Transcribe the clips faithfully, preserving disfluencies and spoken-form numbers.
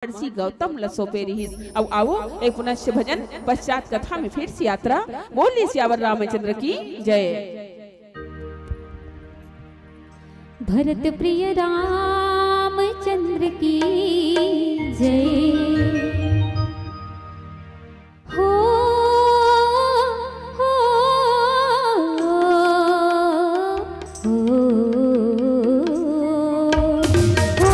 महर्षि गौतम ल सौंपे रिहिस। अउ आओ, एक पुनश्च भजन, पश्चात कथा में फिर से यात्रा। बोलिए सियावर रामचंद्र की जय। भरत प्रिय रामचंद्र की जय। हो, हो, हो, हो, हो।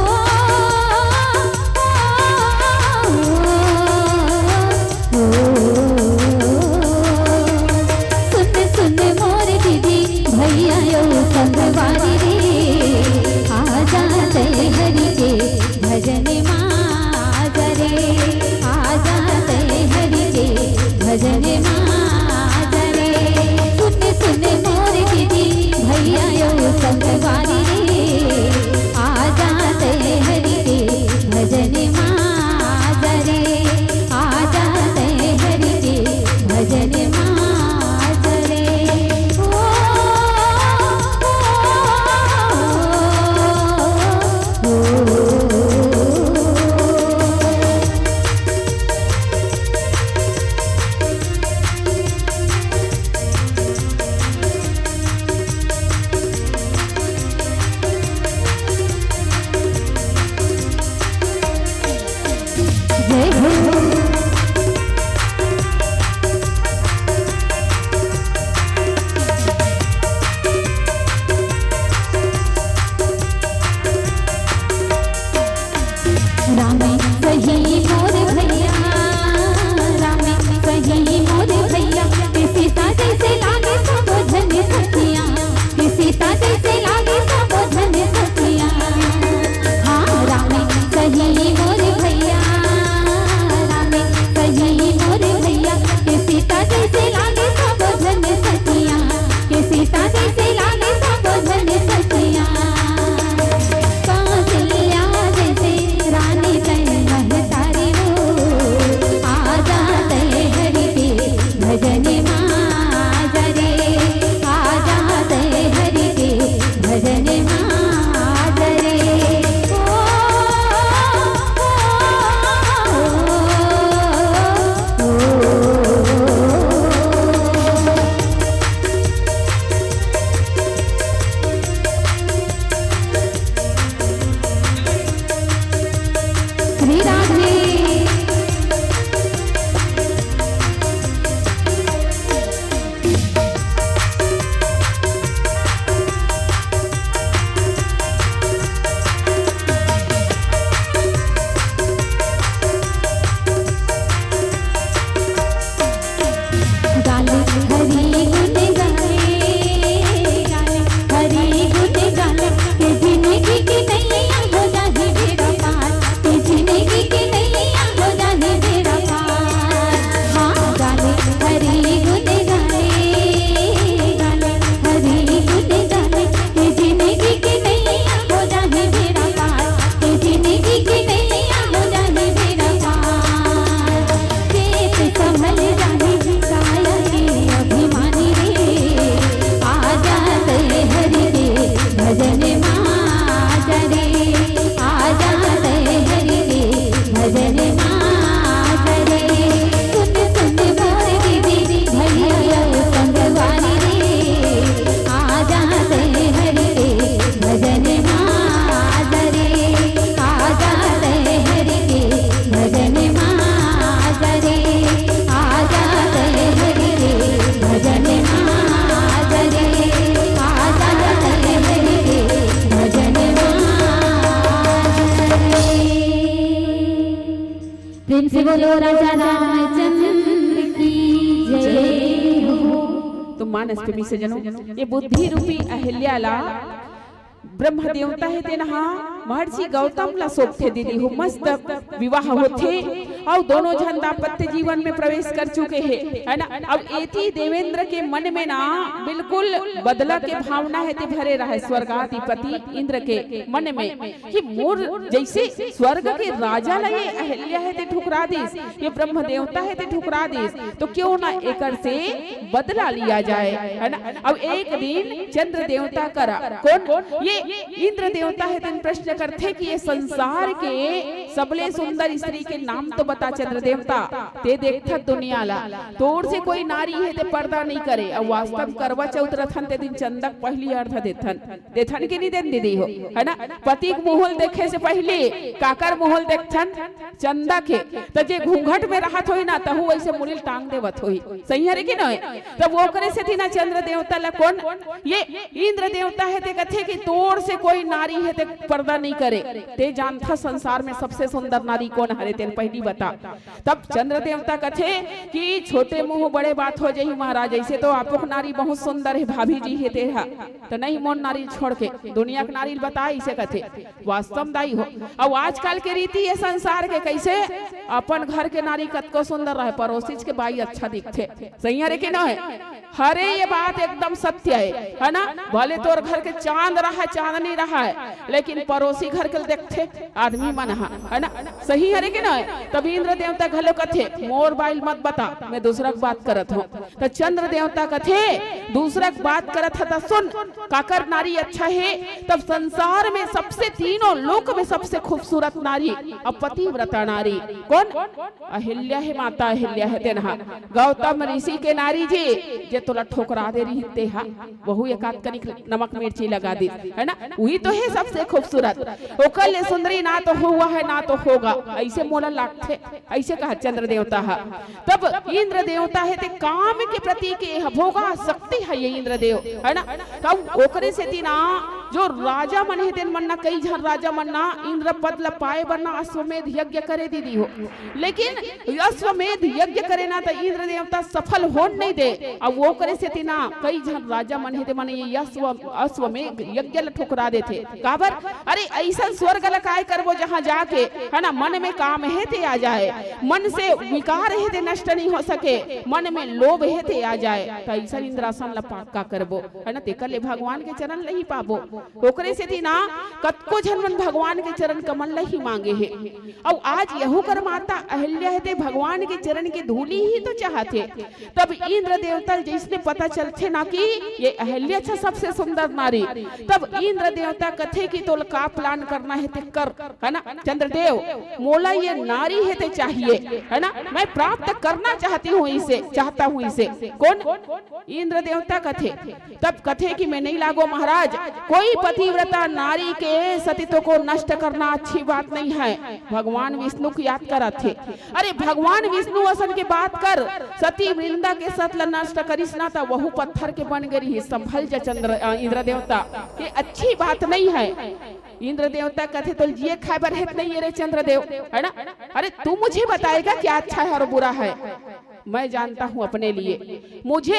सुन, सुन मोर दीदी, भैया यो संगवारी रे, आ जाते हरि के भजन मा आ जा रे, आ जाते हरि के भजन मा आ जा रे। सुन, सुन मोर दीदी, भैया यो संगवारी रे, आ जाते हरि के भजन मा आ जा रे, आ जाते हरि के भजन मा आ जा रे। ओ, ओ, ओ, ओ, ओ। जय हो। राम सही मोर भैया, राम सही मोर भैया, सीता जैसे लागे सबो झन सखिया, सीता जैसे लागे सबो झन सखिया। हाँ, राम सही मोर भैया, राम सही मोर भैया, सीता जैसे लागे सबो झन सखिया, सीता जैसे लागे सबो झन सखिया। कौशल्या जैसे रानी तैं महतारी हो, आ जाते हरि के भजन मा आ जा रे, आ जाते हरि के भजन मा आ जा रे। ओ, ओ, ओ, ओ, ओ। श्री राधे। गाल हरि गुण गाए, गाल हरि गुण गाए, के जिंदगी के नैया हो जाए बेड़ा पार, के जिंदगी के नैया हो जाए बेड़ा पार। हाँ, गाल हरि गुण गाए, गाल हरि गुण गाए, के जिंदगी के नैया हो जाए बेड़ा पार, के जिंदगी के नैया हो जाए बेड़ा पार। चेत संभल जाहि काया के अभिमानी रे, आ जाते हरि के भजन मा आ जा रे, आ जाते हरि के भजन मा आ जा रे। सुन सुन मोर दीदी भैया संगवारी रे, आ जाते हरि के भजन मा आ जा रे, आ जाते हरि के भजन मा आ जा रे, आ जाते हरि के भजन मा आ जा रे, आ जाते हरि के भजन मा आ जा रे। प्रेम से बोलो राजा रामचंद्र की जय हो। तो मानस प्रेमी सज्जनों, ये बुद्धि रूपी अहिल्या ला ब्रह्म देवता हे तेन हा महर्षि गौतम ला सौंपथे दीदी हो। मस्त विवाह होथे अउ दोनों झन दाम्पत्य जीवन में प्रवेश कर चुके हे, है ना। अब एती देवेंद्र के मन में ना बिल्कुल बदला के भावना हे ते भरे रहे। स्वर्गाधिपति इंद्र के मन में कि मोर जैसे स्वर्ग के राजा ला ये अहिल्या हे ते ठुकरा दिस, ये ब्रह्म देवता हे ते ठुकरा दिस, तो क्यों ना एकर से बदला लिया जाए, है ना। अब एक दिन चंद्र देवता करा, कौन ये इंद्र देवता हे तेन प्रश्न करथे कि ये संसार के सबले सुंदर स्त्री के नाम तो बता चंद्र देवता, ते देखथत दुनिया ला। तोर से कोई नारी हे ते पर्दा नहीं करे। अब वास्तव करवा चौथ रथन ते दिन चंदा के पहली अर्ध देथन, देथन के नहीं देन दीदी हो, है ना? पति के मुहूल देखे से पहले काकर मुहूल देखथन? चंदा के। त जे घूंघट में रहत होई ना, तहू ऐसे मुड़ी ल टांग देवत होई। सही हरे कि नहीं? तब वो करे से थी ना चंद्र देवता ला कौन? ये इंद्र देवता हे ते कथे कि तोर से कोई नारी हे ते पर्दा नहीं करे। ते जानथा संसार में सबसे सुंदर नारी कौन हरे, तेन पहली बता। तब चंद्र देवता कथे कि छोटे मुंह बड़े बात हो जाही महाराज, ऐसे तो आपो नारी बहुत सुंदर है, भाभी जी हे ते हा, तो नहीं मोर नारी छोड़ के दुनिया के नारी बता, ऐसे कथे। वास्तव दाई हो। अब आजकल के रीति ये संसार के कैसे अपन घर के नारी कतको सुंदर रहे, पड़ोसी के बाई अच्छा दिखथे। सही हरे कि नहीं? हरे ये बात एकदम सत्य है, है ना? भले तोर घर के चांद रहा, चांदनी रहा है, लेकिन पड़ोसी घर के देखथे आदमी मन हा, है ना? सही हरे कि नहीं? तब इंद्र देवता घलो कथे, मोर बाई ल मत बता, मैं दूसरा के बात करत हूँ। त चंद्र देवता कथे, दूसरा के बात करत ह त सुन, काकर नारी अच्छा हे? तब संसार में सबसे, तीनों लोक में सबसे खूबसूरत नारी, अब पतिव्रता नारी कौन? अहिल्या हे, माता अहिल्या हे। तेनहा गौतम ऋषि के नारी जी, जे तोला ठोकरा दे रही ते हा, वहू एकाध कनिक नमक मिर्ची लगा दी, है ना? वही तो है सबसे खूबसूरत। ओकर ले सुंदरी ना तो हुआ है ना तो होगा, ऐसे मोला लागथे, ऐसे कहा चंद्र देवता हा। तब इंद्र देवता हे ते काम के प्रतीक ये ह, भोगासक्ति हे ये इंद्र देव, है ना? तब ओकरे सेती ना जो राजा मन हे तेन मन ना, कई झन राजा मन ना इंद्र पद ल पाए बर ना अश्वमेध यज्ञ करे दीदी हो, लेकिन अश्वमेध यज्ञ करे ना त इंद्र देवता सफल होन नहीं दे। अब ओकरे सेती ना कई झन राजा मन हे ते मन ये अश्व अश्वमेध यज्ञ ल ठुकरा देथे। काबर? अरे ऐसन स्वर्ग ल काय करबो जहाँ जाके, है ना, मन में काम हे ते आ जाए, मन से विकार हे ते नष्ट नहीं हो सके, मन में लोभ हे ते आ जाए, त ऐसन इंद्रासन ल पाके का करबो, है ना? तेकर ले भगवान के चरण ल ही पाबो। ओकरे सेती ना कतको झन मन भगवान के चरण कमल ल ही मांगे हे। अउ आज यहू कर माता अहिल्या हे ते भगवान के चरण के धूली ही तो चाहत हे। तब इंद्र देवता ल जइसने पता चलथे ना कि ये अहिल्या छ सबसे सुंदर नारी, तब इंद्र देवता कथे कि तोल का plan करना हे ते कर, है ना? चंद्रदेव, मोला ये नारी हे ते चाहिए, है ना? मैं प्राप्त करना चाहती हूँ इसे, चाहता हूँ इसे। कौन? इंद्र देवता कथे। तब कथे कि मैं नहीं लागो महाराज, कोई पतिव्रता नारी के सतीत्व को नष्ट करना अच्छी बात नहीं है। भगवान विष्णु की याद कराथे। अरे भगवान विष्णु असन के बात कर, सती वृंदा के सत ल नष्ट करिस ना, त वहू पत्थर के बन गे रही। संभल जा चंद्र, अ, इंद्र देवता, ये अच्छी बात नहीं है। इंद्र देवता कथे, "तोल जिए खाए बर हेत नहीं है रे चंद्रदेव, है ना? अरे तू मुझे बताएगा क्या अच्छा है और बुरा है? मैं जानता हूँ अपने लिए। मुझे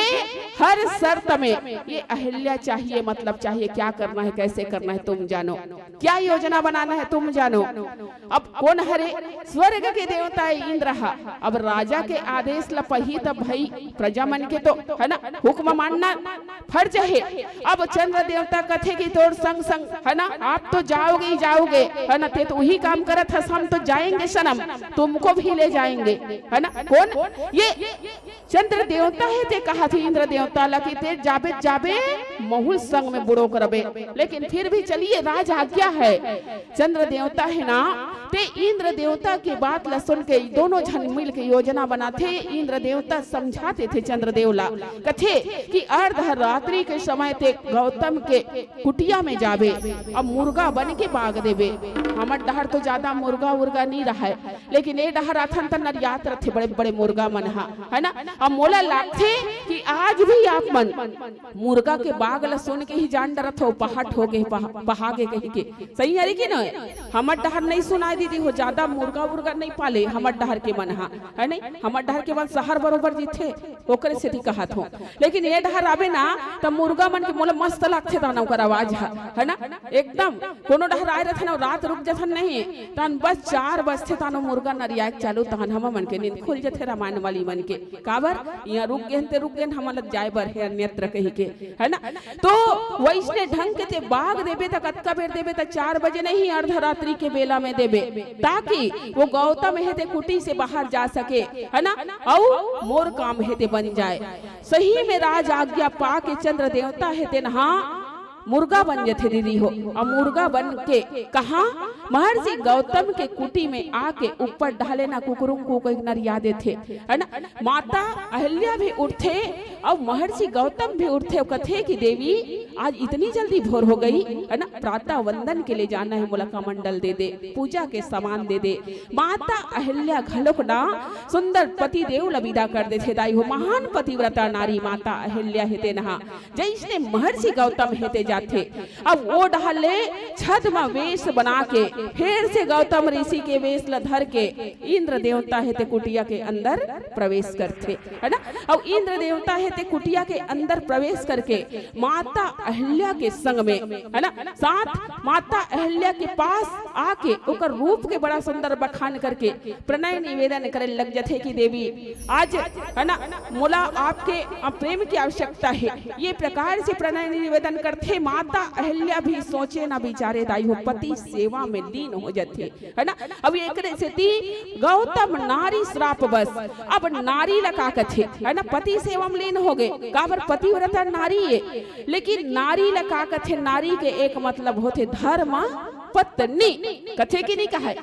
हर शर्त में ये अहिल्या चाहिए, मतलब चाहिए, क्या करना है, कैसे करना है, तुम जानो, क्या योजना बनाना है, तुम जानो।" अब कौन हरे? स्वर्ग के देवता है इंद्र हा। अब राजा के आदेश ल पही त भाई प्रजा मन के तो, है ना, हुक्म मानना फर्ज है। अब चंद्र देवता कथे कि तोर संग संग, है ना, आप तो जाओगे ही जाओगे, है ना, ते तो वही काम करत हस, हम तो जाएंगे सनम, तुमको भी ले जाएंगे, है ना। कौन? ये चंद्र देवता हे ते कहाथे इंद्र देवता ला कि ते जाबे, जाबे, महूँ ल संग में बुड़ो करबे, लेकिन फिर भी चलिए, राज आज्ञा है। चंद्र देवता हे ना, ते इंद्र देवता के बात ला सुन के दोनों झन मिल के योजना बनाथे। इंद्र देवता समझा देथे चंद्रदेव ला, कथे कि अर्धरात्रि के समय ते गौतम के कुटिया में जाबे, अब मुर्गा बन के बाग देबे। हमर डहर तो ज्यादा मुर्गा उर्गा नहीं रहा है, लेकिन ए डहर आथन त नरियात रथे बड़े बड़े मुर्गा मन हा, है ना। अब मोला लागथे कि आज भी आप मन मुर्गा के बाग ल सुन के ही जान डरत हो, पहाट हो गे, पहा-, पहा गे कही के। सही हरे कि नहीं? हमर डहर नहीं सुनाय दीदी हो, ज्यादा मुर्गा उर्गा नहीं पाले हमर डहर के मन हा, है नहीं? हमर डहर के मन शहर बरोबर जीथे, ओकरे सेती कहत हो। लेकिन ये डहर आबे ना, त मुर्गा मन के मोला मस्त लागथे ताना ओकर आवाज हा, है ना? एकदम कोनो डहर आए रथन अउ रात रुक जथन नहीं, तहन बस चार बजथे, तहन ओ मुर्गा नरियाए के चालू, तहन हमर मन के नींद खुल जथे, रामायण वाली मन के। काबर? इहाँ रुक गेन ते रुक गेन, हमन ल जाए बर हे अन्यत्र कही के, है ना? तो वैसने ढंग के ते बाग देबे त कतका बेर देबे? त चार बजे नहीं, अर्धरात्रि के बेला में देबे, ताकि वो गौतम हे ते कुटी से बाहर जा सके, है ना? अउ मोर काम हे ते बन जाए। सही में राज आज्ञा पा के चंद्र देवता हे तेन हा मुर्गा बन जथे दीदी हो। अउ मुर्गा बन के कहाँ, महर्षि गौतम के कुटी में आके ऊपर डाले ना कुकरुम को कोई नरिया देथे, है ना। माता अहिल्या भी उठथे अउ महर्षि गौतम भी उठथे अउ कथे कि देवी, आज इतनी जल्दी भोर हो गई, है ना, प्रातः वंदन के लिए जाना है, मोला कमंडल दे दे, पूजा के सामान दे दे। माता अहिल्या घलोक ना सुंदर पति देव ल विदा कर देथे दाई हो। महान पतिव्रता नारी माता अहिल्या हे तेनहा, जइसने महर्षि गौतम हे ते जाथे। अब वो डहर ले छद्म वेश बना के, फेर से गौतम ऋषि के वेश ल धर के इंद्र देवता हे ते कुटिया के अंदर प्रवेश करथे, है ना। अउ इंद्र देवता हे ते कुटिया के अंदर प्रवेश करके माता अहिल्या के संग में, है ना, साथ माता अहिल्या के पास आके ओकर रूप के बड़ा सुंदर बखान करके प्रणय निवेदन करे लग जथे कि देवी, आज, है ना, मोला आपके प्रेम की आवश्यकता है। ये प्रकार से प्रणय निवेदन करथे। माता अहिल्या भी सोचे ना विचारे दाई हो, पति सेवा में लीन हो जथे, है ना। अब एकरे सेती गौतम नारी श्राप बस। अब नारी ला का कथे, है ना, पति सेवा में लीन हो गए, काबर पतिव्रता नारी है। लेकिन नारी ला का कथे, नारी के एक मतलब होथे धर्म पत्नी। कथे कि नहीं कहे?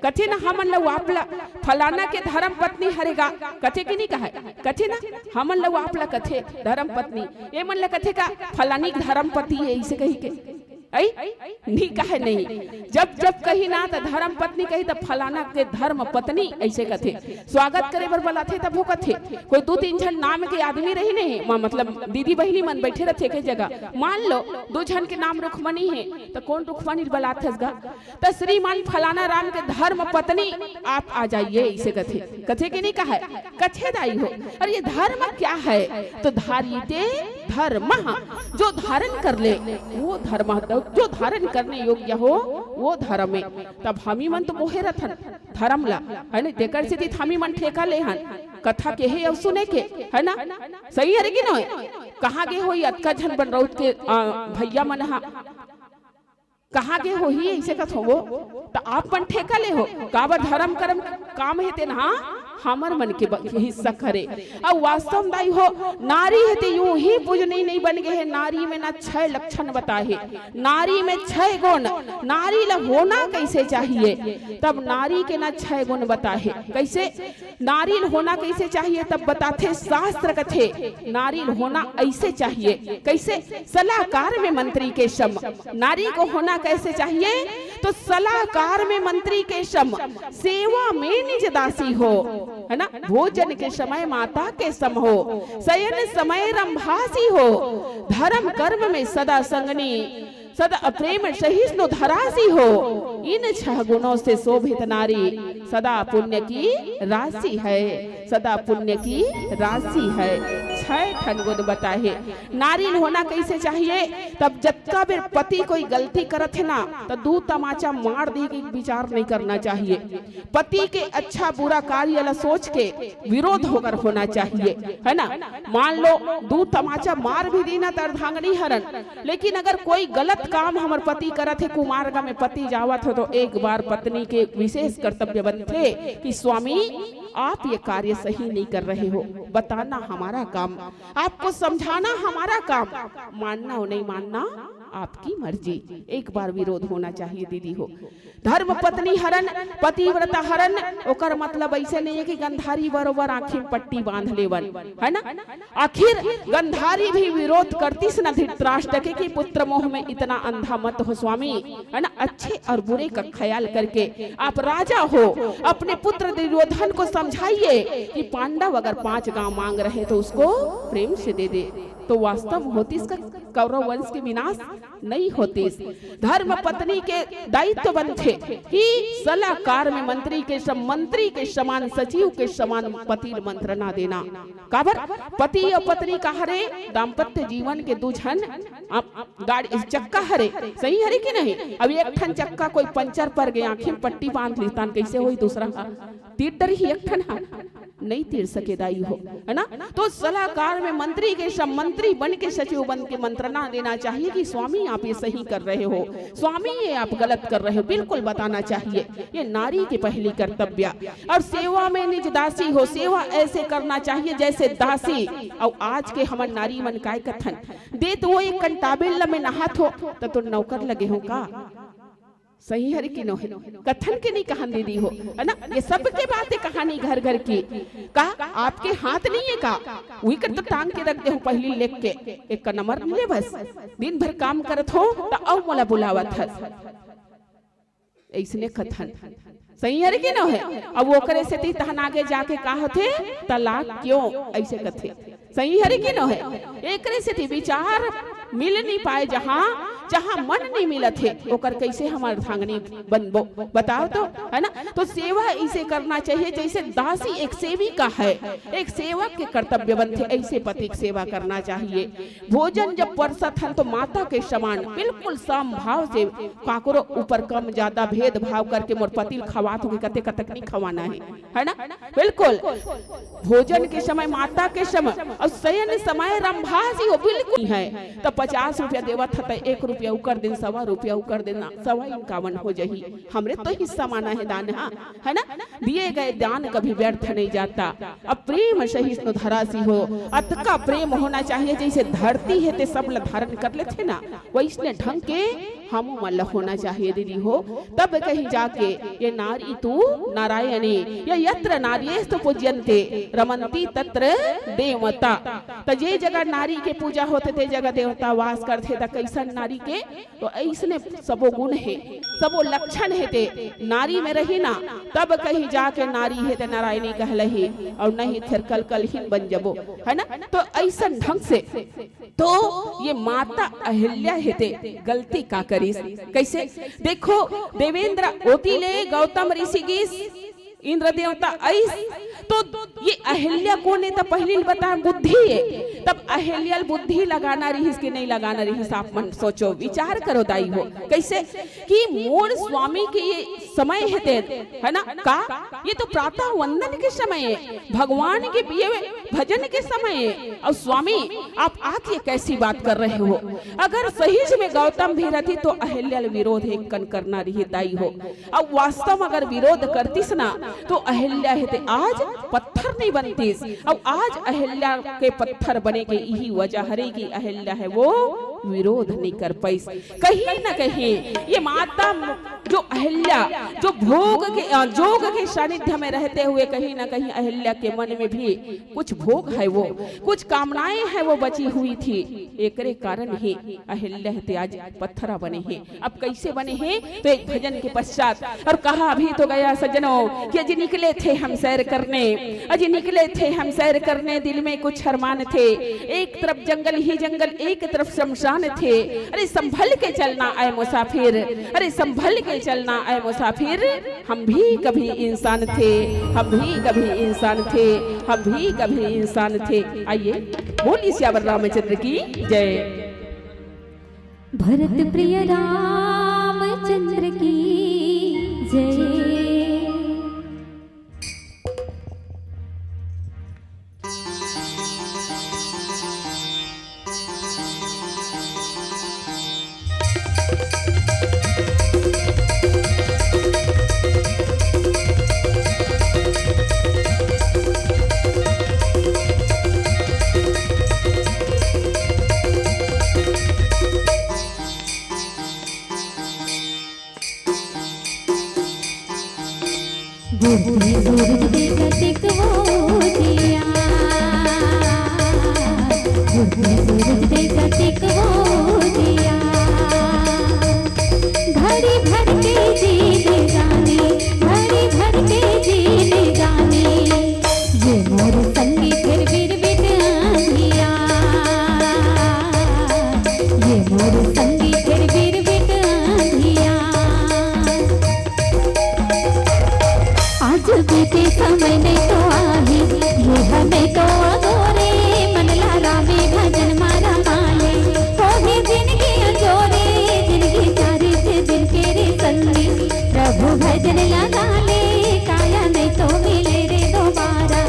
कथे ना, हमन ला आप ला फलाना के धर्म पत्नी हरे गा, कथे कि नहीं कहे? कथे ना, हमन ला आप ला कथे धर्म पत्नी, ये मन ला कथे का फलानी के धर्म पति है, इसे कही के। आई? नहीं कहे नहीं। जब जब कही ना त धर्म पत्नी कही त फलाना के धर्म पत्नी ऐसे कथे। स्वागत करे बर बलाथे तब वो कथे। कोई दू तीन झन नाम के आदमी रही नहीं, मा-, मतलब दीदी बहिनी मन बैठे रहथे के जगह। मान लो दू झन के नाम रुक्मणी है, त कौन रुक्मणी बलाथस गा? त श्रीमान फलाना राम के धर्म पत्नी आप आ जाइए, इसे कथे। कथे कि नहीं कहे? कथे दाई हो। और ये धर्म क्या है? तो धारिते धर्म, जो धारण कर ले वो धर्म, जो धारण करने योग्य हो वो धर्म है। तब हमी मन तो मोहे रथन धर्म ला, है ना? तेकर सेती हमी मन ठेका ले हन कथा के हे अउ सुने के, है ना? सही हरे कि नहीं? कहाँ गे होही अतका झन बनरौत के, आ, भैया मन हा? कहाँ गे होही ऐसे कथो वो? त आप मन ठेका ले हो, काबर धर्म कर्म काम हे तेन हा हमर मन के ब-, हिस्सा करे। अउ वास्तव में दाई हो, नारी हे ते यूं ही पूजनीय नहीं बन गए हे। नारी में ना छह लक्षण बताए हे, नारी में छह गुण, नारी ला होना कैसे चाहिए, तब नारी के ना छह गुण बताए हे। कैसे? नारी ल होना कैसे चाहिए, तब बताथे शास्त्र कथे, नारी ल होना ऐसे चाहिए। कैसे? सलाहकार में मंत्री के सम। नारी को होना कैसे चाहिए? तो सलाहकार में मंत्री के सम, सेवा में निज दासी हो, है ना? भोजन के समय माता के सम हो, शयन समय रंभासी हो, धर्म कर्म में सदा संगनी, सदा प्रेम सहिष्णु धरासी हो। इन छह गुणों से शोभित नारी सदा पुण्य की राशि है, सदा पुण्य की राशि है। छह ठन गुण बताए हे। नारी ल होना कैसे चाहिए? तब जतका बेर पति कोई गलती करत हे ना, त दू तमाचा मार दे के विचार नहीं करना चाहिए। पति के अच्छा बुरा कार्य ला सोच के विरोध होकर होना चाहिए, है ना? मान लो दू तमाचा मार भी दीन त अर्धांगनी हरन, लेकिन अगर कोई गलत काम हमर पति करत हे, कुमार्ग में पति जावत हो, तो एक बार पत्नी के विशेष कर्तव्य बनथे कि स्वामी, आप ये कार्य सही नहीं कर रहे हो, बताना हमारा काम, आपको समझाना हमारा काम, मानना और नहीं मानना आपकी मर्जी। एक बार विरोध होना चाहिए दीदी हो। धर्म पत्नी हरन, पतिव्रता हरन, ओकर मतलब ऐसे नहीं है कि गंधारी बरोबर आँखी में पट्टी बांध लेवन, है ना? आखिर गंधारी भी विरोध करतीस न धृतराष्ट्र के कि पुत्र मोह में इतना अंधा मत हो स्वामी, है ना? अच्छे और बुरे का ख्याल करके आप राजा हो, अपने पुत्र दुर्योधन को समझाइए कि पांडव अगर पांच गांव मांग रहे तो उसको प्रेम से दे दे, तो वास्तव में होतीस का कौरव वंश के विनाश नहीं होतीस। धर्म पत्नी के दायित्व बनथे कि सलाहकार में मंत्री के सम-, मंत्री के समान, सचिव के समान पति ल मंत्रणा देना। काबर? पति अउ पत्नी का हरे दाम्पत्य जीवन के दू झन, आ, गाड़ी चक्का हरे, सही हरे कि नहीं? अब एक ठन चक्का कोई पंचर पर गए, आँखी में पट्टी बांध ली, तान कैसे होही दूसरा हा? तीर डरही एक ठन हा। नहीं तीर सके दाई हो, है ना? तो सलाहकार में मंत्री के सब, मंत्री बन के सचिव बन के मंत्रणा देना चाहिए कि स्वामी आप ये सही कर रहे हो, स्वामी ये आप गलत कर रहे हो, बिल्कुल बताना चाहिए। ये नारी के पहली कर्तव्य। और सेवा में निज दासी हो, सेवा ऐसे करना चाहिए जैसे दासी। और आज के हमर नारी मन काय कथन, दे तो वो एक कंटाबिल ल में नहात हो, त तो नौकर लगे हो का? सही हरे कि नोहे? कथन के नहीं कहन दीदी हो, है ना? ये सबके बातें कहानी घर घर की। का आपके हाथ नहीं है का? उही कर तो टांग के रख दे हो पहली लेख के। एक का नंबर मिले बस। दिन भर काम करत हो त अउ मोला बुलावत हस। ऐसने कथन सही हरे कि नोहे? अब ओकरे सेती तहन आगे जाके का होथे? तलाक क्यों ऐसे कथे? सही हरे कि नोहे? एकरे सेती विचार मिल नहीं पाए, जहाँ, जहाँ मन नहीं मिलत हे, ओकर कैसे हम अर्धांगिनी बनबो? बताओ तो, है ना? तो सेवा इसे करना चाहिए जैसे दासी एक सेविका है, एक सेवक के कर्तव्य बनथे, ऐसे पति के सेवा करना चाहिए। भोजन जब परसत हन तो माता के समान बिल्कुल सम भाव से, काकरो ऊपर कम ज्यादा भेदभाव करके मोर पति ल खवात होगे, कते कतक नहीं खवाना है, है ना? बिल्कुल। भोजन के समय, माता के समय और शयन समय रंभा जी हो बिल्कुल है। तो पचास रुपया देवत ह त एक रुपया उकर दिन, सवा रुपया उकर दिन, सवा इक्यावन हो जाही। हमरे तो हिस्सा माना है दान, हाँ, है ना? दिए गए दान कभी व्यर्थ नहीं जाता। अब प्रेम सहिष्णु धरा सी हो, अतका प्रेम होना चाहिए, जैसे धरती है ते सब ल धारण कर लेथे ना, वैसने ढंग के हम मन ल होना चाहिए दीदी हो। तब कहीं जाके ये नारी तू नारायणी, या यत्र नार्यस्तु पूज्यन्ते रमन्ति तत्र देवता। त जे जगह नारी के पूजा होथे ते जगह देवता वास करथे। त कैसन नारी के? तो ऐसने सबो गुण हे, सबो लक्षण हे ते नारी में रही ना, तब कहीं जाके नारी हे ते नारायणी कहलही, और नहीं फिर कल कल ही बन जबो, है ना? तो ऐसन ढंग से तो ये माता अहिल्या हे ते गलती का करिस? कैसे? देखो, देवेंद्र ओती ले गौतम ऋषि गिस, इंद्र देवता आइस, तो ये अहिल्या कोन हे? त पहिली ल बता, बुद्धि हे। तब अहिल्या ल बुद्धि लगाना रहिस कि नहीं लगाना रहिस? आप मन सोचो, विचार करो दाई हो। कैसे कि मोर स्वामी के ये समय हे ते, है ना? का ये तो प्रातः वंदन के समय हे, भगवान के ये भजन के समय हे, और स्वामी आप आके ये कैसी बात कर रहे हो? अगर सहीच में गौतम भी रहती तो अहिल्या ल विरोध एक कन करना रही दाई हो। अब वास्तव में अगर विरोध करतीस ना तो अहिल्या हे ते आज पत्थर नहीं बनतीस। अब आज अहिल्या के पत्थर बने के यही वजह हरे कि अहिल्या हे वो विरोध नहीं कर पाइस। कहीं ना कहीं ये माता जो अहिल्या, जो भोग के, अ, जोग के सानिध्य में रहते हुए कहीं ना कहीं अहिल्या के मन में भी कुछ भोग है वो, कुछ कामनाएं है वो बची हुई थी। एकरे कारण ही अहिल्या हे ते आज पत्थरा बने हे। अब कैसे बने हे? तो एक भजन के पश्चात और कहा भी तो गया सज्जनों कि अजी निकले थे हम सैर करने, अजी निकले थे हम सैर करने, दिल में कुछ अरमान थे। एक तरफ जंगल ही जंगल, एक तरफ शमशान थे। अरे संभल के चलना आए मुसाफिर, अरे संभल के चलना आए मुसाफिर। हम भी कभी इंसान थे, हम भी कभी इंसान थे, हम भी कभी इंसान थे। आइए, बोलिए सियावर रामचंद्र की जय। भरत प्रिय रामचंद्र की जय। बुद्धि सूरज दे गतिक वो जिया, बुद्धि सूरज दे गतिक वो जिया। घड़ी भर के जीने जाने, घड़ी भर के जीने जाने, ये मोर संगी फिर बिरबिट आंधिया, ये मोर संगी फिर बिरबिट आंधिया। आज बीते समय नहीं तो आही, ये हमें तो अगोरे, मन लगा में भजन मारा माले। होही जिनगी अंजोरे, जिनगी चारी से दिन के रे संगी, प्रभु भजन लगा ले, काया नहीं तो मिले रे दोबारा।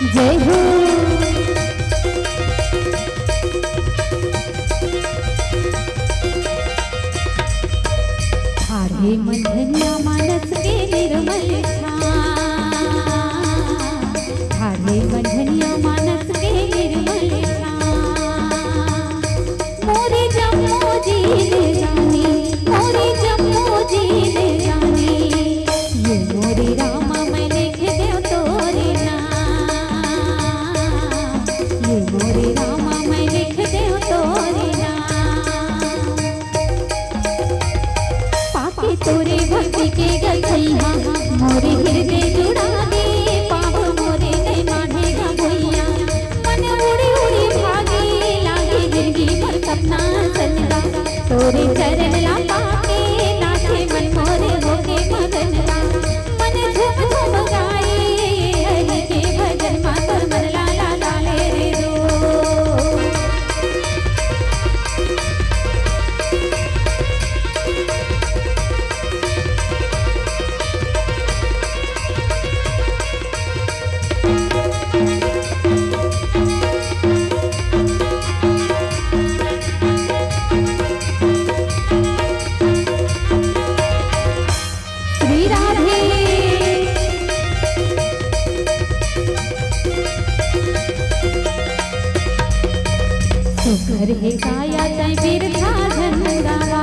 जय हो। ठाढ़े मंझनिया मानस के निर्मल छाँव, ठाढ़े मंझनिया मानस के निर्मल छाँव। मोरे जम्मो जीन जानी, मोरे जम्मो जीन जानी, ये मोरे रामा मैं लिख देव तोरे नाम, ये मोरे रामा मैं लिख देव तोरे नाम। पाके तोरे भक्ति के गछइया, मोरे हृदय जुड़ा दे, पाँव मोरे नइ माढ़े गा भुइयाँ। मन उड़ी उड़ी भागे लागे, जिनगी मोर सपना असन गा। तोरे चरण ला पाके, नाचे मन मोरे होके मगन गा। मन झूम झूम गाए, हरि के भजन मा तोर मन ला ला डाले रे दो। श्री राधे। सुघर हे काया तैं बिरथा झन गावा,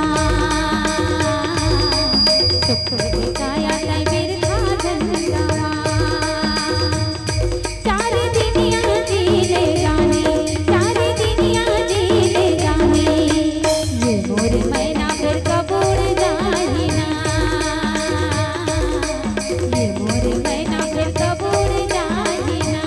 सुघर हे काया तैं बिरथा झन गावा। चार दिनिया जी ले जाने, चार दिनिया जी ले जाने, ये मोर मैना फेर कब उड़ जाही ना, ये मोर मैना फेर कब उड़ जाही ना।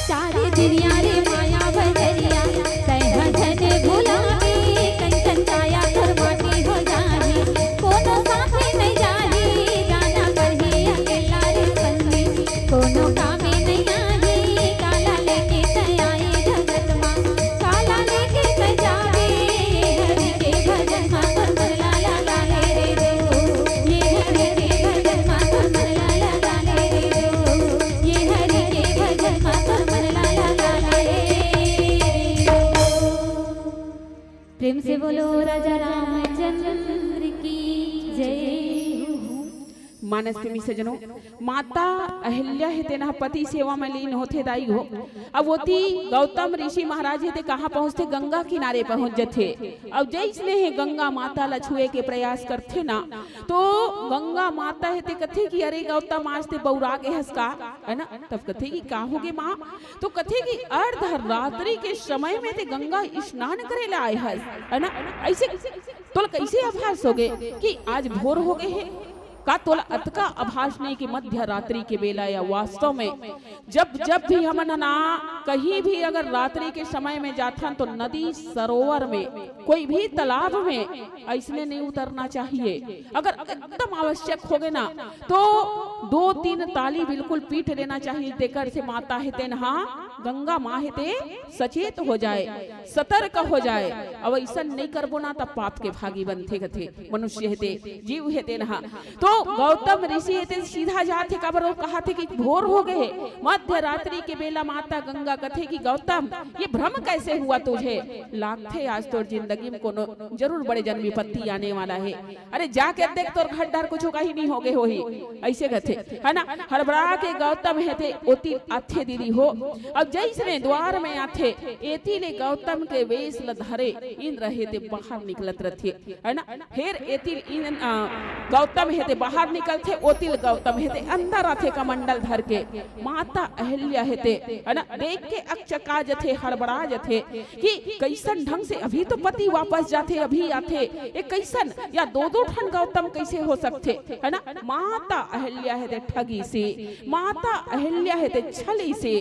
चार दिनिया रे माया बजरिया, तैं ह झन भुलावे, कंचन काया तोर माटी हो जाही। कोनो साथे नइ जाही, जाना परही अकेला रे संगी। कोनो कामे नइ आही, काला लेके तैं आए जगत मा। काला लेके तैं जाबे, ये हरि के भजन मा तोर मन ला ला डाले रे दो। ये हरि के भजन मा तोर मन ला ला डाले रे दो। ये हरि के भजन मा तोर मन ला ला डाले रे दो। प्रेम से बोलो राजा रामचंद्र की जय हो। मानस प्रेमी सजनों, माता अहिल्या हे तेन ह पति सेवा म लीन होथे दाई हो। अब ओती गौतम ऋषि महाराज हे ते कहाँ पहुँचथे? गंगा किनारे पहुँच जथे। अब जइसने हे गंगा माता ला छुए के प्रयास करथे ना, तो गंगा माता हे ते कथे कि अरे गौतम, आज ते बउरा गे हस का, है ना? तब कथे कि का होगे माँ? तो कथे कि अर्धरात्रि के समय में ते गंगा स्नान करे ला आए हस, है ना? ऐसे तोला कैसे आभास होगे कि आज भोर होगे हे? का तोला अतका आभास नहीं कि मध्य रात्रि के बेला या वास्तव में जब, जब भी हमन ह ना कहीं भी अगर रात्रि के समय में जाथन तो नदी सरोवर में, कोई भी तालाब में ऐसने नहीं उतरना चाहिए। अगर एकदम आवश्यक होगे ना तो दो तीन ताली बिल्कुल पीट लेना चाहिए, तेकर से माता हे तेन हा, गंगा माँ हे ते सचेत हो जाए, सतर्क हो जाए। अब ऐसन नहीं करबो ना तब पाप के भागी बनथे कथे मनुष्य हे ते, जीव हे तेन हा। तो गौतम ऋषि हे ते सीधा जाथे, काबर वो कहाथे कि भोर हो गए हे, मध्य रात्रि के बेला माता गंगा कथे कि गौतम, ये भ्रम कैसे हुआ तुझे? लागथे आज तोर जिंदगी में कोनो जरूर बड़े जन विपत्ति आने वाला हे। अरे जाके देख, तोर घर डर कुछ कहीं नहीं होगे होही, ऐसे कथे, है ना? हड़बड़ा के गौतम हे ते ओती आथे दीदी हो। अब जैसने द्वार में आथे, एती ले गौतम के वेश ल धरे इंद्र हे ते बाहर निकलत रथे, है ना? फेर एती ले इन-, आ, गौतम हे ते बाहर निकलथे, ओती ले गौतम हे ते अंदर आथे कमंडल धर के। माता अहिल्या हे ते, है ना, देख के अकचका जथे, हड़बड़ा जथे कि कैसन ढंग से अभी तो पति वापस जाथे, अभी आथे, ये कैसन या दो दो ठन गौतम कैसे हो सकथे, है ना? माता अहिल्या हे ते ठगी से, माता अहिल्या हे ते छली से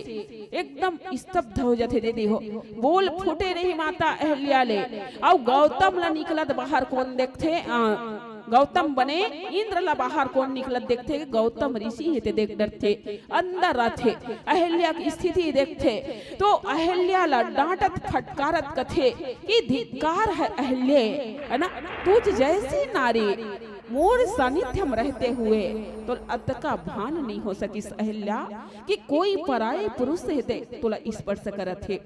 एकदम स्तब्ध हो जथे दीदी हो, बोल फूटे नहीं माता अहिल्या ले। अउ गौतम ला निकलत बाहर कौन देखथे? आ, गौतम बने इंद्र ला बाहर कौन निकलत देखथे? गौतम ऋषि हे ते देख डरथे, अंदर आथे, अहिल्या की स्थिति देखथे, तो अहिल्या ला डांटत फटकारत कथे कि धिक्कार है अहिल्ये, है ना, तुझ जैसी नारी मोर सानिध्य म रहते हुए तोला अतका भान नइ हो सकिस अहिल्या कि कोई पराए पुरुष हे ते तोला स्पर्श करत हे।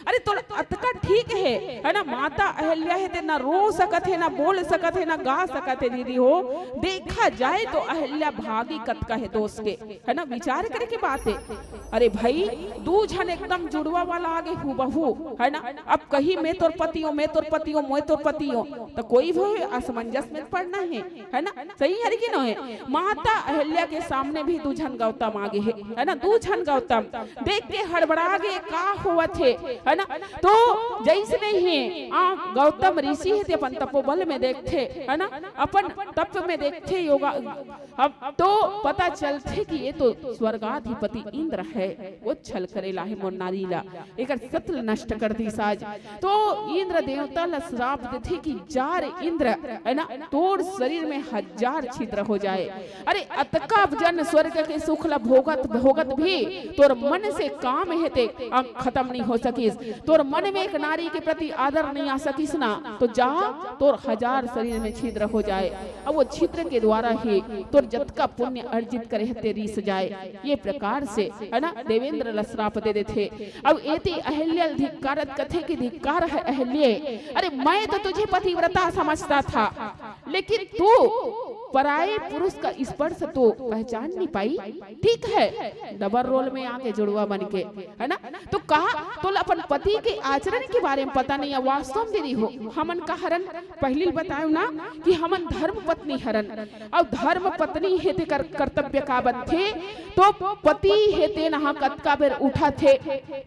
अरे तोला अतका ठीक हे, है ना, माता अहिल्या हे ते ना रो सकत हे, ना बोल सकत हे, ना गा सकत हे दीदी हो। देखा जाए तो अहिल्या भागी कतका हे दोष के, है ना, विचार करे के बात हे। अरे भाई, दू झन एकदम जुड़वा वाला आगे हूबहू, है ना। अब कही मैं तोर पति हों, मैं तोर पति हों, मैं तोर पति हों, त कोई भी असमंजस में पड़ना हे, है ना, सही हरे कि नोहे? माता अहिल्या के सामने भी दू झन गौतम आगे हे, है ना, दू झन गौतम देख के हड़बड़ा गे, का होवत हे, है ना। तो जैसने ही आ गौतम ऋषि हे ते अपन तपोबल में देखथे, है ना, अपन तप में देखथे, योगा, अब तो पता चलथे कि ये तो स्वर्गाधिपति इंद्र हे, वो छल करे ला हे मोर नारी ला, एकर सत ल नष्ट कर दिस आज। तो इंद्र देवता ला श्राप देथे कि जा रे इंद्र, है ना, तोर शरीर में हजार छिद्र हो जाए। अरे अतका जन स्वर्ग के सुख ला भोगत भोगत भी तोर मन से काम हे ते खत्म नइ हो सकिस। तोर मन में एक नारी के प्रति आदर नइ आ सकिस ना, तो जा, तोर हजार शरीर में छिद्र हो जाए। अब वो छिद्र के द्वारा ही तोर जतका पुण्य अर्जित करे हे ते रिस जाए। ये प्रकार से, है ना, देवेंद्र ला श्राप दे देथे। अब एती अहिल्या ल धिक्कारत कथे कि धिक्कार हे अहिल्ये, अरे मैं तो तुझे पतिव्रता समझता था, लेकिन तू पराए पुरुष का स्पर्श तो पहचान नहीं पाई। ठीक है, डबल रोल में आके जुड़वा बन के, है ना, तो कहा तोला अपन पति के आचरण के बारे में पता नहीं हे। वास्तव में दीदी हो, हमन का हरन, पहिली बतायो ना कि हमन धर्म पत्नी हरन, अउ धर्म पत्नी हे ते कर, कर्तव्य का बनथे, तो पति हे ते नहा कतका बेर उठथे,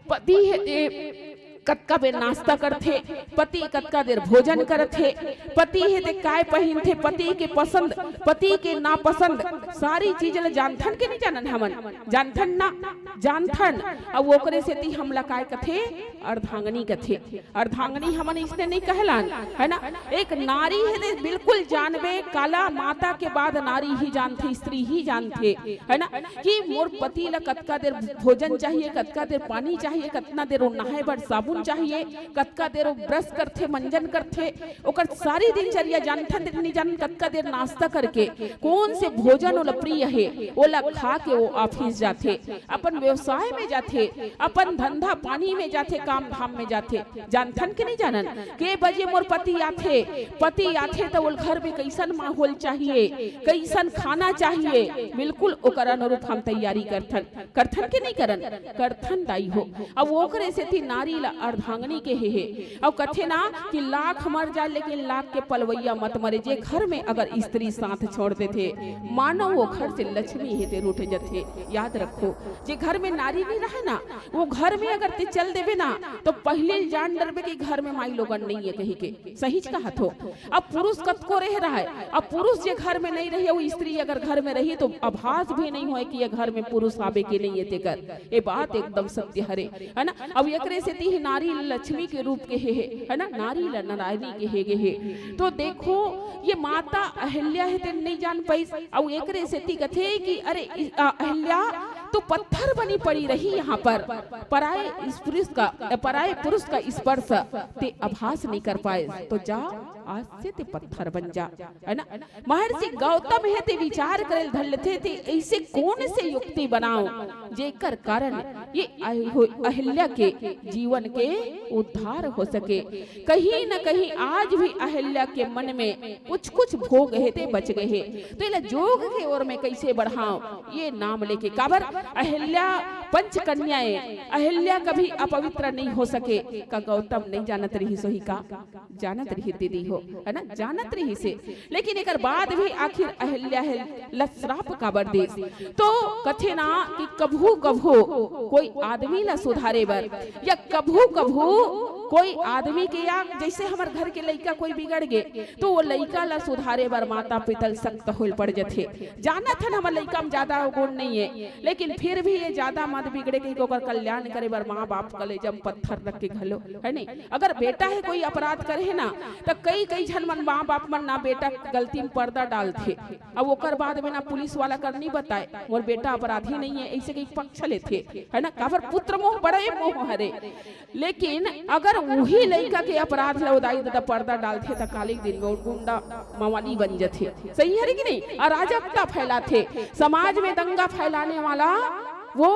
पति हे ते कतका बेर नाश्ता करथे, पति कतका देर भोजन करथे, पति हे ते काय पहिनथे, पति के पसंद, पति के नापसंद, सारी चीज ल जानथन के नहीं जानन हमन? जानथन ना, जानथन। अब ओकरे सेती हमला काय कथे? अर्धांगनी कथे। अर्धांगनी हमन इसने नहीं कहलान, है ना? एक नारी हे ते बिल्कुल जानबे, काला माता के बाद नारी ही जानथे, स्त्री ही जानथे, है ना, कि मोर पति ला कतका देर भोजन चाहिए, कतका देर पानी चाहिए, कतना देर वो नहाए बर साबुन चाहिए, कतका देर वो ब्रश करथे, मंजन करथे, ओकर सारी दिनचर्या जानथन, नहीं जानन, कतका देर नाश्ता करके, कौन से भोजन ओला प्रिय हे, ओला खा के वो ऑफिस जाथे, अपन व्यवसाय में जाथे, अपन धंधा पानी में जाथे, काम धाम में जाथे, जानथन के नहीं जानन? के बजे मोर पति आथे, पति आथे त ओल घर में कैसन माहौल चाहिए, कैसन खाना चाहिए, बिल्कुल ओकर अनुरूप हम तैयारी करथन। करथन के नहीं करन? करथन दाई हो। अब ओकरे सेती नारी ला अर्धांगनी केहे हे। अब कथे ना कि लाख मर जाए लेकिन लाख के पलवैया मत मरे। जे घर में अगर स्त्री साथ छोड़ देथे, मानो वो घर से लक्ष्मी हे ते रूठ जथे। याद रखो, जे घर में नारी नहीं रहे ना, वो घर में अगर ते चल देबे ना, तो पहले जान डरबे कि घर में माई लोगन नहीं है कहीं के। सहीच कहत हो। अब पुरुष कतको रह रहा है, अब पुरुष जे घर में नहीं रही, वो स्त्री अगर घर में रही तो आभास भी नहीं होए कि ये घर में पुरुष आबे के नहीं है तेकर। ये बात एकदम सत्य हरे, है ना? अब एकरे सेती ही नारी लक्ष्मी के रूप केहे हे, है ना? नारी ला नारायणी केहे गे हे। तो देखो, ये माता अहिल्या हे ते नहीं जान पाइस। अब एकरे सेती कथे कि अरे इ-, अ, अहिल्या तो पत्थर बनी पड़ी रही यहाँ पर, पराए इस पुरुष का, पराए पुरुष का स्पर्श ते आभास नहीं कर पाए। तो जा, आज से ते पत्थर बन जा, है ना? महर्षि गौतम हे ते विचार करे धर लेथे, ते ऐसे कौन से युक्ति बनाओ जेकर कारण ये अहि-, अहिल्या के जीवन के उद्धार हो सके। कहीं न कहीं आज भी अहिल्या के मन में कुछ कुछ भोग हे ते बच गए हे, तो एला जोग के ओर में कैसे बढ़ाओ, ये नाम लेके। काबर अहिल्या पंच कन्या ए, अहिल्या कभी अपवित्र नहीं हो सके। का गौतम नहीं जानत रही सोही का? जानत रही दीदी हो, है ना, जानत रही से। लेकिन एकर बाद भी आखिर अहिल्या हे ल श्राप काबर दिस? तो कथे ना कि कभू कभू कोई आदमी ला सुधारे बर, या कभू कभू कोई आदमी के, या जैसे हमर घर के लइका कोई बिगड़ गे, तो वो लइका ला सुधारे बर माता पिता ल सख्त होल पड़ जथे। जानत हन हमर लइका में ज्यादा गुण नहीं है, लेकिन फिर भी ये ज्यादा मत बिगड़े कहिके ओकर कल्याण करे बर माँ बाप कलेजा में पत्थर रख के घलो, है नहीं? अगर बेटा हे कोई अपराध करे हे ना, त कई कई झन मन माँ बाप मन ना बेटा गलती में पर्दा डालथे, अब ओकर बाद में ना पुलिस वाला कर नहीं बताए, मोर बेटा अपराधी नहीं है, ऐसे कई पक्ष लेथे, है ना? काबर पुत्र मोह बड़े मोह हरे। लेकिन अगर उही लइका के अपराध ल ओ दाई ददा पर्दा डालथे, त काली के दिन में ओ गुंडा मवाली बन जथे। सही हरे कि नहीं? अराजकता फैलाथे, समाज में दंगा फैलाने वाला वो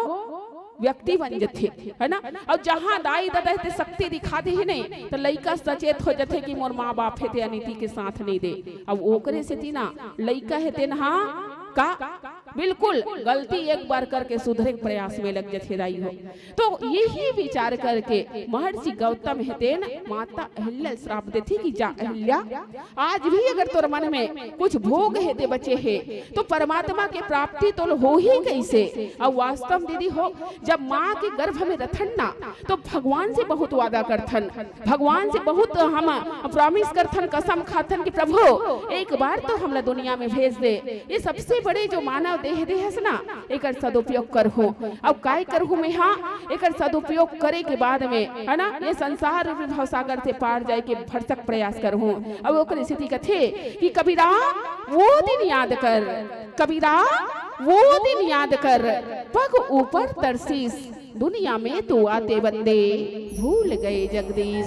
व्यक्ति बन जथे, है ना? अउ जहाँ दाई ददा हे ते शक्ति दिखा दे ही नहीं, त लइका सचेत हो जथे कि मोर माँ बाप हे ते अनीति के साथ नहीं दे। अब ओकरे सेती ना लइका हे तेन हा का बिल्कुल गलती एक बार करके सुधरे के प्रयास में लग जथे दाई हो। तो यही विचार करके महर्षि गौतम हे तेन माता अहिल्या ल श्राप देथे कि जा अहिल्या, आज भी अगर तोर मन में कुछ भोग हे ते बचे हे, तो परमात्मा के प्राप्ति तोल होही कैसे? अउ वास्तव में दीदी हो, जब माँ के गर्भ में रथन ना, तो भगवान से बहुत वादा करथन, भगवान से बहुत हम प्रॉमिस करथन, कसम खाथन कि प्रभु एक बार तो हमला दुनिया में भेज दे। ये सबसे बड़े जो मानव देह देहस ना, एकर सदुपयोग करहूँ। अब काय करहूँ मैं? हाँ, एकर सदुपयोग करे के बाद में, है ना, ये संसार रूपी भवसागर से पार जाए के भरसक प्रयास करहूँ। अब ओकर स्थिति कथे कि कबीरा, वो दिन याद कर, कबीरा, वो दिन याद कर, पग ऊपर तरसीस, दुनिया में तू आते बंदे, भूल गए जगदीश,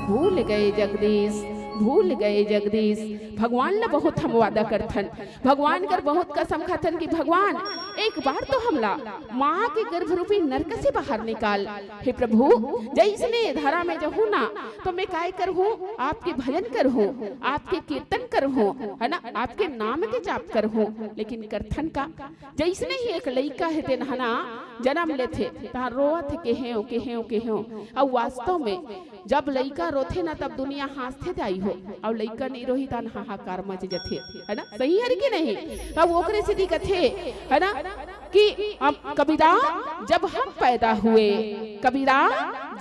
भूल गए जगदीश, भूल गए जगदीश। भगवान ला बहुत हम वादा करथन, भगवान कर बहुत कसम खाथन कि भगवान एक बार तो हमला माँ के गर्भ रूपी नरक से बाहर निकाल। हे प्रभु, जैसने धरा में जहूँ ना, तो मैं काय करहूँ? आपके भजन करहूँ, आपके कीर्तन करहूँ, है ना, आपके नाम के जाप करहूँ। लेकिन करथन का? जैसने ही एक लइका हे तेन ह ना जनम लेथे, तहाँ रोवत हे, केहेंव, केहेंव, केहेंव। अउ वास्तव में जब लइका रोथे ना, तब दुनिया हाँसथे दाई हो, अउ लइका नहीं रोही तहन हाहाकार मच जथे, है ना? सही हरे कि नहीं? तब ओकरे सेती कथे, है ना, कि हम, कबीरा, जब हम पैदा हुए, कबीरा,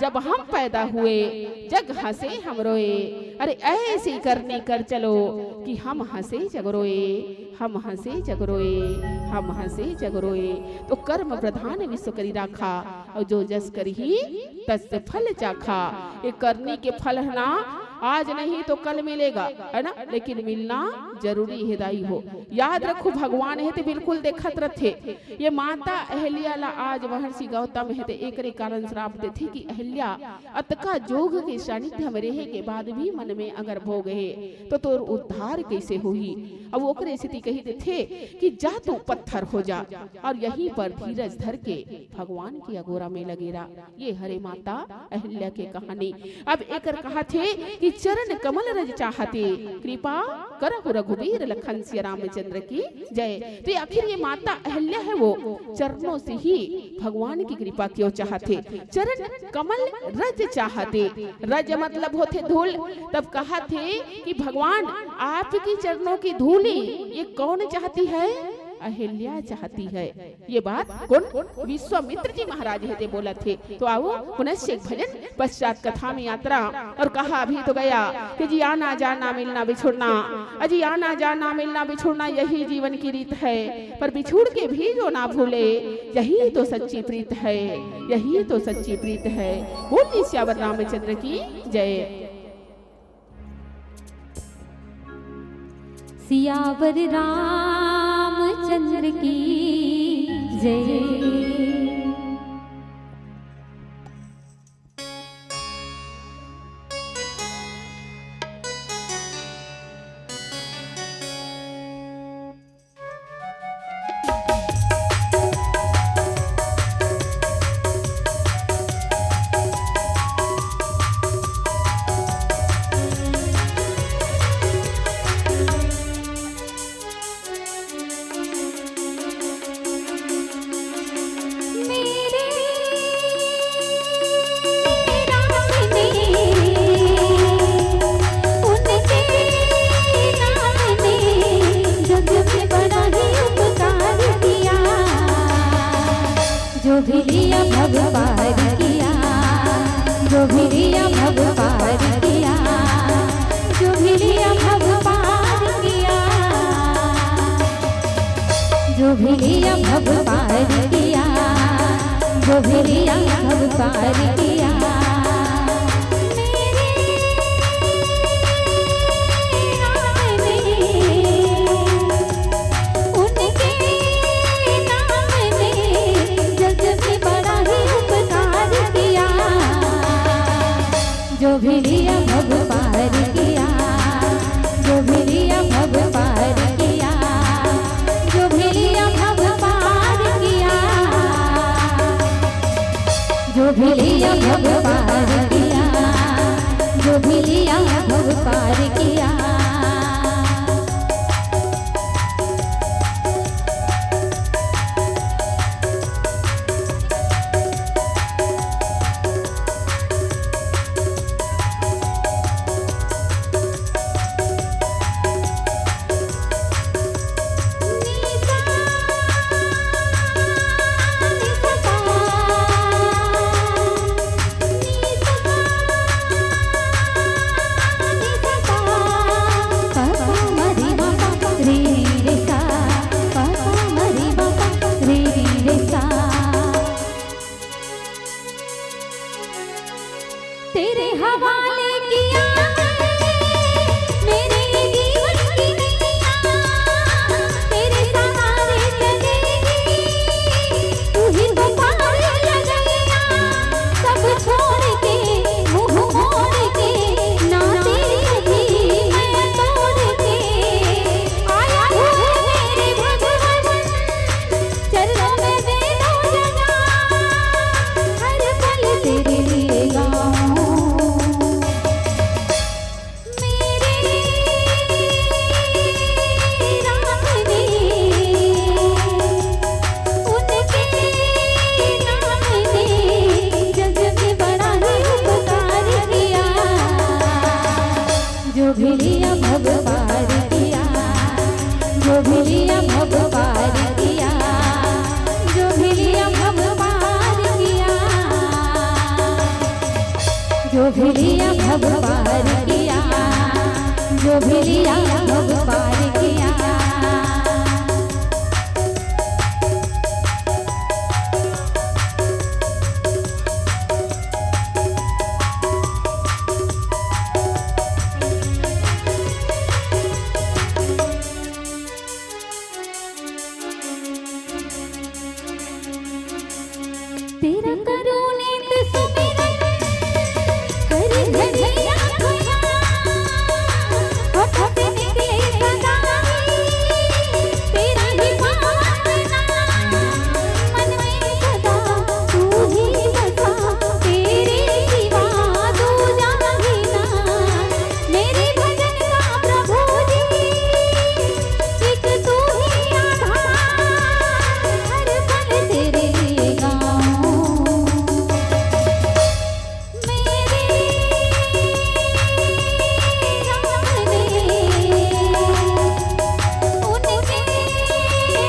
जब हम पैदा हुए, जग हँसे हम रोए। अरे ऐसे करनी कर चलो कि हम हँसे जग रोए, हम हँसे जग रोए, हम हँसे जग रोए। तो कर्म प्रधान विश्व करी राखा, अउ जो जस करही तस फल चाखा। ये करनी के फल है ना, आज नहीं तो कल मिलेगा, है ना, लेकिन मिलना जरूरी हे दाई हो। याद रखो, भगवान हे ते बिल्कुल देखत रथे। ये माता अहिल्या ला आज महर्षि गौतम हे ते एकरे कारण श्राप देथे कि अहिल्या, अतका जोग के सानिध्य में रहे के बाद भी मन में अगर भोग हे, तो तोर उद्धार कैसे होही? अब ओकरे सेती कही देथे कि जा तू पत्थर हो जा और यहीं पर धीरज धर के भगवान के अगोरा में लगे रह। ये हरे माता अहिल्या के कहानी। अब एकर कहाथे कि चरण कमल रज चाहते, कृपा करहु रघुबीर लखन सिया रामचंद्र की जय। तो आखिर ये माता अहिल्या है, वो चरणों से ही भगवान की कृपा क्यों चाहते, चरण कमल रज चाहते। रज मतलब होथे धूल। तब कहाथे कि भगवान, आपकी चरणों की धूली ये कौन चाहती है? अहिल्या चाहती है। ये बात कौन? विश्वामित्र जी महाराज हे ते बोलथे। तो आओ पुनश्च एक भजन, पश्चात कथा में यात्रा। और कहा अभी तो गया कि जी आना जाना मिलना बिछुड़ना, अजी आना जाना मिलना बिछुड़ना यही जीवन की रीत है, पर बिछुड़ के भी जो ना भूले, यही तो सच्ची प्रीत है, यही तो सच्ची प्रीत है। बोलिए सियावर रामचंद्र की जय। सियावर रामचंद्र की जय। जो भी लिया भव पार किया, जो भी लिया भव पार किया, जो भी लिया भव पार किया, जो भी लिया भव पार किया, जो भी लिया भव पार किया। भी लिया भव पार किया, जो भी लिया भव पार किया। तेरे हवाले किया है मेरे जीवन की नैया, तेरे सहारे चलेगी, तू ही तो पार लगैया, सब छोड़ के, मुंह मोड़ के, ना तेरी भी मैं तोड़ के, आया है मेरे भगवान, चरणों में दे दो जगह, हर पल तेरे लिए गाऊं। मेरे राम ने, उनके नाम ने जग में बड़ा ही उपकार किया। जो भी लिया भव पार किया, जो भी लिया भव पार किया, जो भी लिया भव पार किया, जो भी लिया भव पार किया, जो भी लिया भव पार किया। तेरा करूँ नित सुमिरन, हर घड़ी आँखों होठों से निकले सदा ही तेरा ही पावन नाम। मन में सदा तू ही बसा, तेरे सिवा दूजा ही ना। मेरे भजन का प्रभु जी, एक तू ही आधार, हर पल तेरे लिए गाऊं। मेरे राम ने, उनके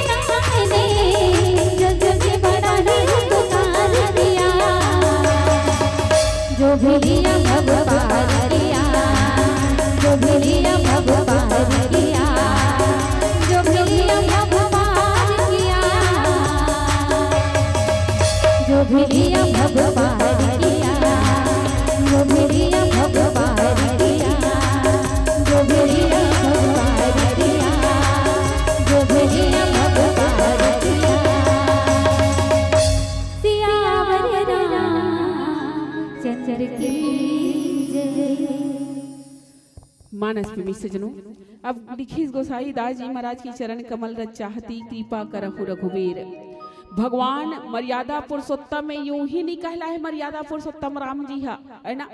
नाम ने, जग में बड़ा ही उपकार किया। जो भी लिया भव पार किया, जो भी लिया भव पार किया, जो भी लिया भव पार किया, जो भी लिया भव पार किया, जो भी लिया भव पार किया, जो भी लिया भव पार किया, जो भी लिया भव पार किया। सियावर रामचंद्र की जय। मानस प्रेमी सजनों, अब लिखिस गोसाई दास जी महाराज की चरण कमल रज चाहती, कृपा करहु रघुबीर। भगवान मर्यादा पुरुषोत्तम में यूं ही नहीं कहला है मर्यादा पुरुषोत्तम राम जी हा, है ना?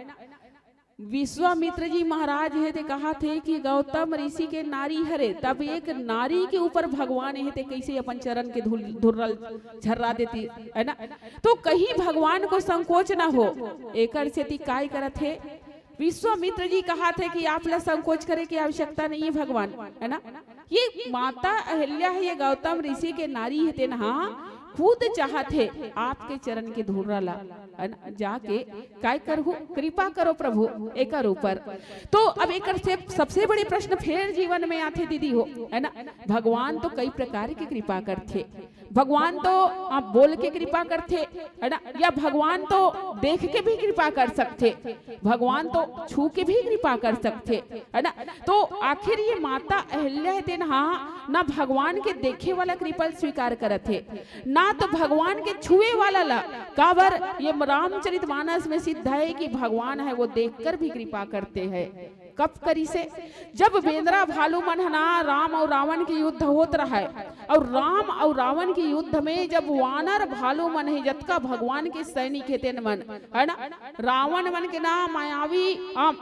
विश्वामित्र जी महाराज हे ते कहा थे कि गौतम ऋषि के नारी हरे, तब एक नारी के ऊपर भगवान हे ते कैसे अपन चरण के धुल-, धुर्रल झर्रा देती, है ना? तो कहीं भगवान को संकोच ना हो, एकर सेती काय करत हे? विश्वामित्र जी कहा थे कि आप ला संकोच करे की आवश्यकता नहीं है भगवान, है ना? ये माता अहिल्या हे, ये गौतम ऋषि के नारी हे, तेन हा खुद चाहत हे आपके चरण के धूरा ला, है ना, जाके काय करहु, कृपा करो प्रभु एकर ऊपर। तो अब एकर से सबसे बड़े प्रश्न फेर जीवन में आथे दीदी हो, है ना, भगवान तो कई प्रकार के कृपा करथे। भगवान तो आप बोल के कृपा करथे, है ना, या भगवान तो देख के भी कृपा कर सकथे, भगवान तो छू के भी कृपा कर सकथे, है ना? तो आखिर ये माता अहिल्या हे तेन हा ना भगवान के देखे वाला कृपा स्वीकार करत हे, ना तो भगवान के छुए वाला ला। काबर ये रामचरित मानस में सिद्ध है कि भगवान है वो देखकर भी कृपा करते हैं। कब करिसे? जब बेंदरा भालू मन ह ना राम अउ रावण के युद्ध होत रहय, अउ राम अउ रावण के युद्ध में जब वानर भालू मन हे, जतका भगवान के सैनिक हे तेन मन, है ना, रावण मन के ना मायावी, आम,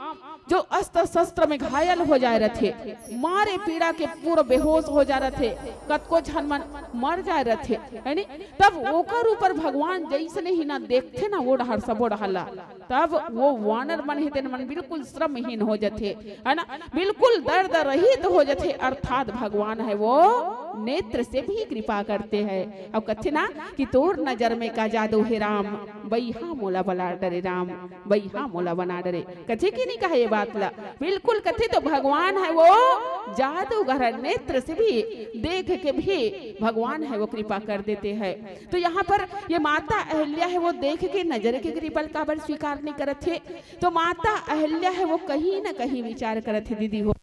जो अस्त्र शस्त्र में घायल हो जाए रथे, मारे पीड़ा के पूरा बेहोश हो जाए रथे, कतको झन मन मर जाए रथे, है नी? तब ओकर ऊपर भगवान जैसने ही ना देखथे ना, वो डहर सबो डहर ला, तब वो वानर मन हे तेन मन बिल्कुल श्रमहीन हो जथे, है ना, बिल्कुल दर्द रहित हो जथे। अर्थात भगवान है वो नेत्र से भी कृपा करते हैं। अब कथे ना कि तोर नजर में का जादू हे राम, बइहा मोला बना डरे राम, बइहा मोला बना डरे। कथे कि नहीं कहे ये बात ला? बिल्कुल कथे। तो भगवान है वो जादूगर, नेत्र से भी देख के भी भगवान है वो कृपा कर देते हैं। तो यहाँ पर ये माता अहिल्या है वो देख के नजर के कृपा ल काबर स्वीकार नहीं करत हे? तो माता अहिल्या है वो कहीं ना कहीं विचार करत हे दीदी हो।